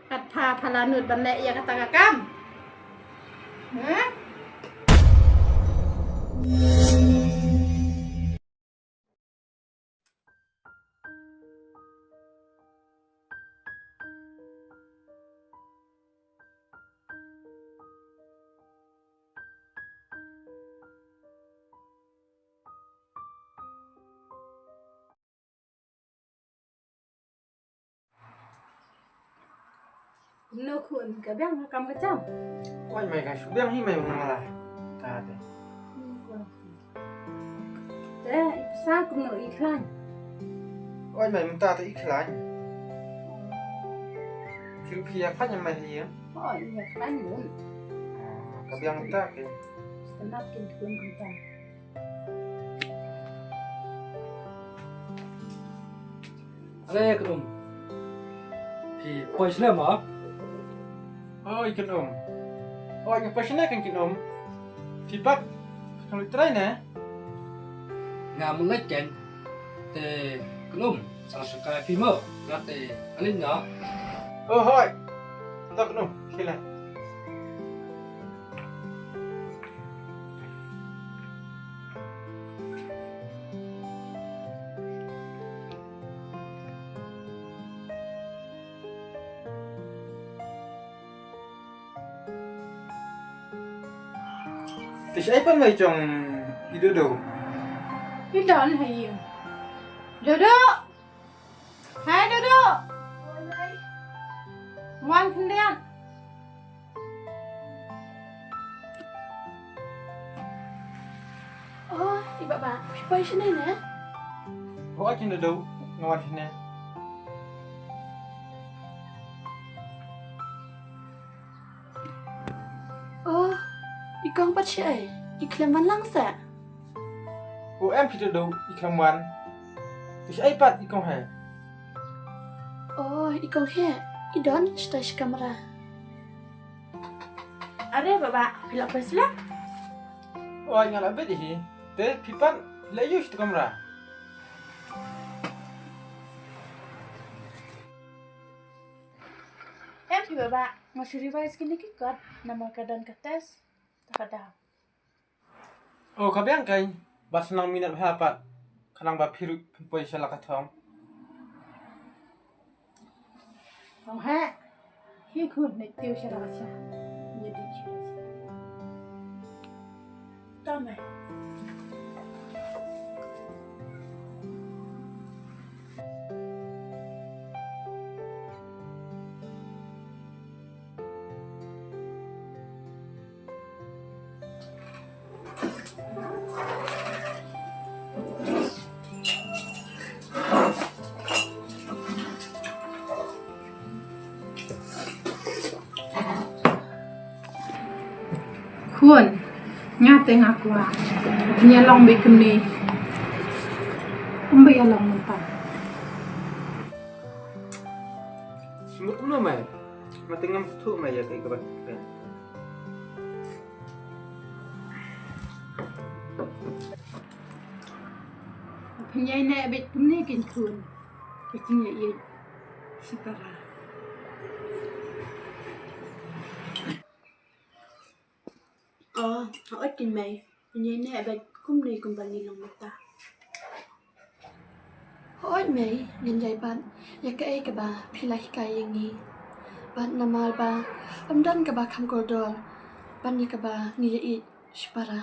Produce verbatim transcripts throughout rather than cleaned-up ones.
Kat pha pha la nud ban leh ïa kata ka kam. Hah? Kumno khun, ka biang ha kam ka jam? Oi mei, ka shu biang hi mei, mynta. Ta te. Te i pisa kumno i khlaiñ? Oi mei, mynta te i khlaiñ. Phi ruh phi ïa khlaiñ mei ha ïing? Oi, ïa khlaiñ bun. Ah, ka biang mynta ke. Sngewtynnat kin khun kumta. Ale Kynum. Phi poi shane mo? Oi Kynum. Oi, nga poi shane kan Kynum. Phi pat, phi kam leit trai ne? Nga mut leit kan. Te Kynum, sa shaka phi mo. Nga te alin na. Oh, hoi. To Kynum, khie leit. Te shaei pat mei jong i Dodo? I don ha ïing. Dodo! Hai Dodo! Wan khyndiat. Oh, i Baba, phi poi shane ne? Hooid Dodo, nga wan shane. Oh, i kong pat shaei, i khlem wan lang seh? Oh em phi Dodo, i khlem wan. Te shaei pat i kong heh? Oh, i kong heh, i don shatai shi kamra. Are Baba, phi la poi sla? Oi, nga la bit hi. Te phi pat, phi la ïoh shatai kamra? Em phi Baba, nga shu revise kine ki kot namar ka don ka test. Ta ka daw. Oh, ka biang kein, bad sa nang minot bha pat, khnang ba phi ruh phin poi sha la ka thong. Ong heh, hi khun, ne tiew sha la ka sha. Ïa di sha la ka sha. Ta mei. Khun, nga te nga kwah. Nga long bad kumne. Ym ba ïa long mynta. Sngewthuh kumno mei? Nga te ngam sngewthuh mei ïa kaei kaba phi Pynïaid ne bad kumne kein khun. Ka jingïaid shipara. Oh, hooid kein mei. Pynïaid ne bad kumne kumba ngi long mynta. Hooid mei, ngin ïai bat ïa kaei kaba phi la hikai ïa ngi. Bad namar ba ym don kaba kham kordor ban ïa kaba ngi ïaid shipara.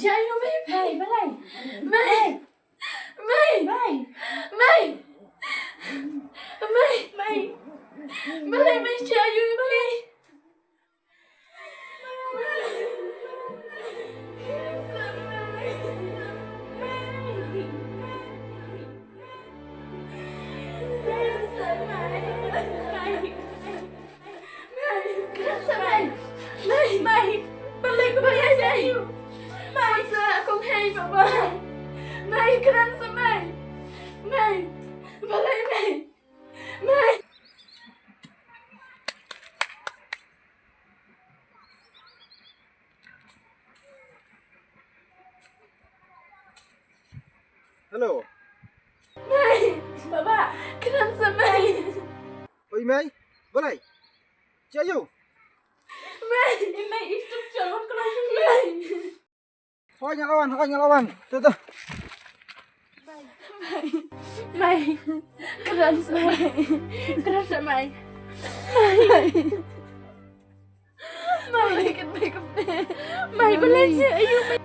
Jia ïa u mei, mei, balei? Mei. Mei. Mei. Mei. Mei. Mei. Balei mei jia ïa u mei? Mei, mei, mei, balei, balei, mei. Mei, sa kong hei baba. Mei, kren sa mei. Mei, balei mei. Mei. Hello. Mei, baba, kren sa mei. Oi mei, balei? Jia ïa u. Mei, mei, i tuk chalon kena mei. Hoi nga la wan, hoi nga la wan. Tu tu. Mei, kren sa mei. Kren sa mei. Mei, mei, mei, mei, balei jia ïa u mei.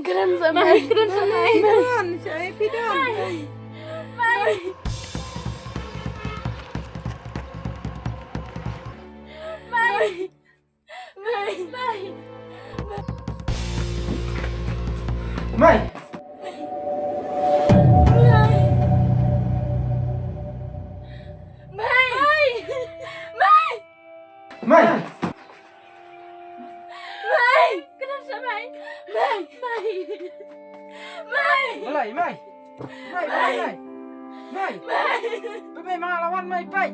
Kren sa mei, kren sa mei. Don, sa phi don. Mei. Mei. Mei. Mei. Mei. Mei. Mei. Mei. Kren sa mei. Mei. Mei. Mei. Balei, mei. Mei, mei, mei. Mei. Mei. Peit, mei, ma la wan, mei, peit.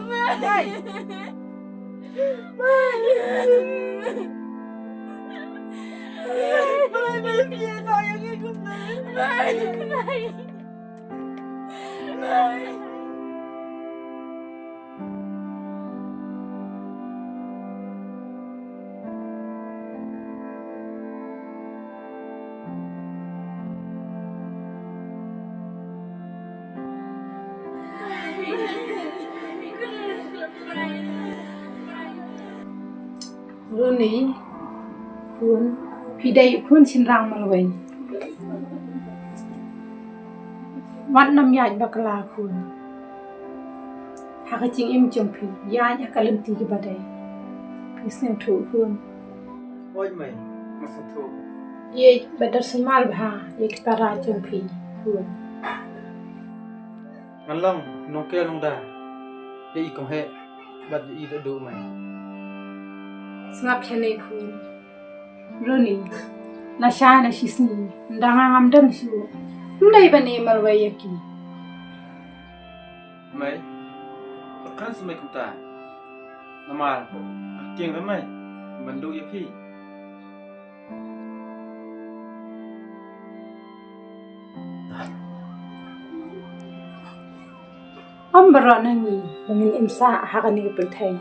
Mei. Mei. Mei. Mei, mei, phi ïa noh ïa ngi kumne. Mei. Mei. Mei. Runi, khun, phi dei khun shynrang marwei. Wat nym ïaid bakla khun. Ha ka jingim jong phi, ïaid ha ka lynti kaba dei. Phi sngewthuh khun. Oi mei, nga sngewthuh. Ïeit bad da sumar bha ïa ki para jong phi khun. Ngan long nongkynnoh nongda ïa i kong heh bad ïa i Dadu mei. Sngap shane khun. Runi, lashai lashisngi ynda nga ngam don shuh, ym dei ban ïa marwei ïa ki. Mei, wat kren sa mei kumta. Namar nga tieng re mei ban duh ïa phi. Ym baroh na ngi ba ngin im sah ha kane ka pyrthei.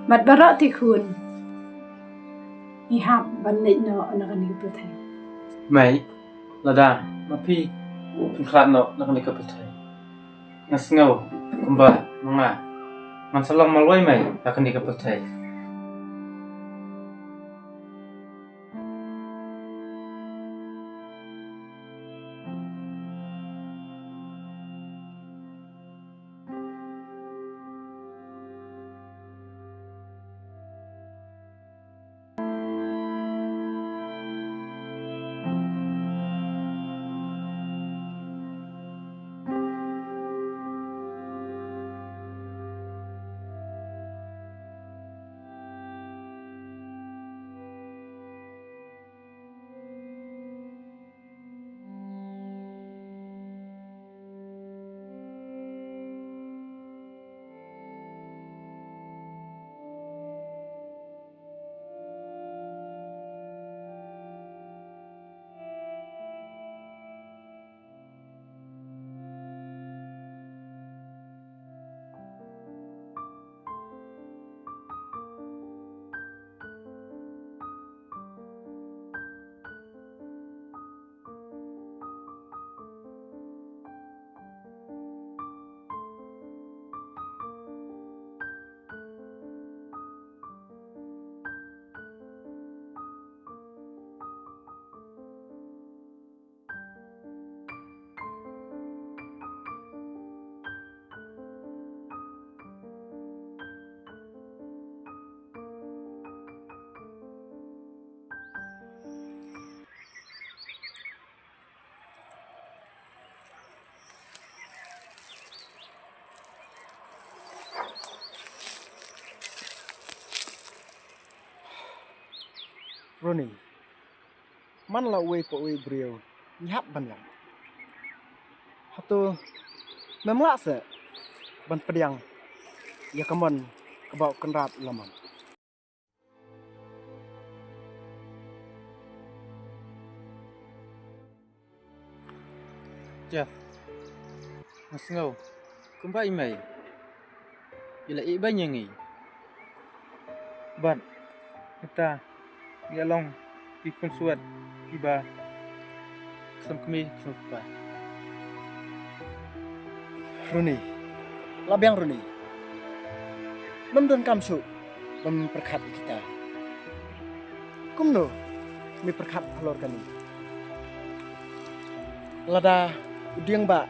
Bad baroh te khun ngi hap ban leit noh na kane ka pyrthei. Mei, lada ma phi phin khlad noh na kane ka pyrthei, Nga sngew kumba ma nga ngan sa long marwei mei ha kane ka pyrthei. Ronnie, man la uwei pa uwei briew ngi hap ban ïap. Hato mem lah se ban pdiang ïa ka mon kaba u Kynrad u la mon? Jeff, nga sngew kumba i mei i la ïeh beiñ ïa ngi. Bad mynta ngi ïa long ki khun swet kiba khlem kmie khlem kpa. Ronnie, la biang Ronnie. Mem donkam shuh ban pyrkhat ïa kita. Kumno me pyrkhat halor kane? Lada u Dieng Bah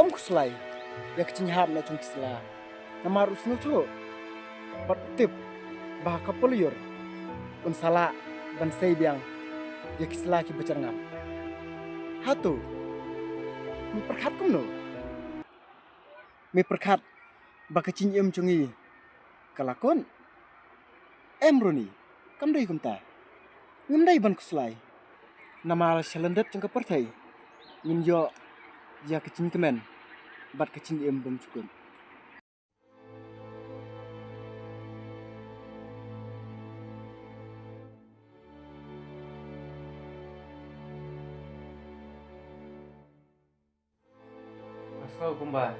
um khuslai ïa ka jingïahap na jong ki sla, namar u sngewthuh bad u tip ba ha ka pohlieñiar un sa lah ban sei biang ïa ki sla kiba jyrngam. Hato me pyrkhat kumno? Me pyrkhat ba ka jingim jong ngi ka la kut? Em Ronnie, kam dei kumta. Ngim dei ban khuslai. Namar sha lyndet jong ka pyrthei ngin ïoh ïa ka jingkmen bad ka jingim bymjukut. Nga sngew kumba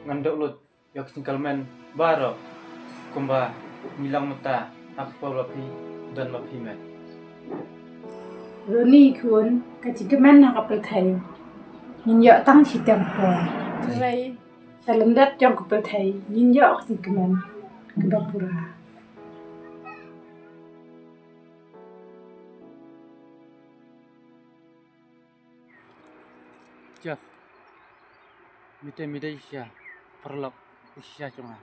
ngan duh lut ïa ka jingkyrmen baroh kumba ngi long mynta ha ka por ba phi don ma phi met. Ronnie khun, ka jingkmen ha ka pyrthei ngin ïoh tang shiteng por. Hynrei sha lyndet jong ka pyrthei ngin ïoh ka jingkmen kaba pura. Jeff, mynta mynta shisha paralok u shisha jong nga.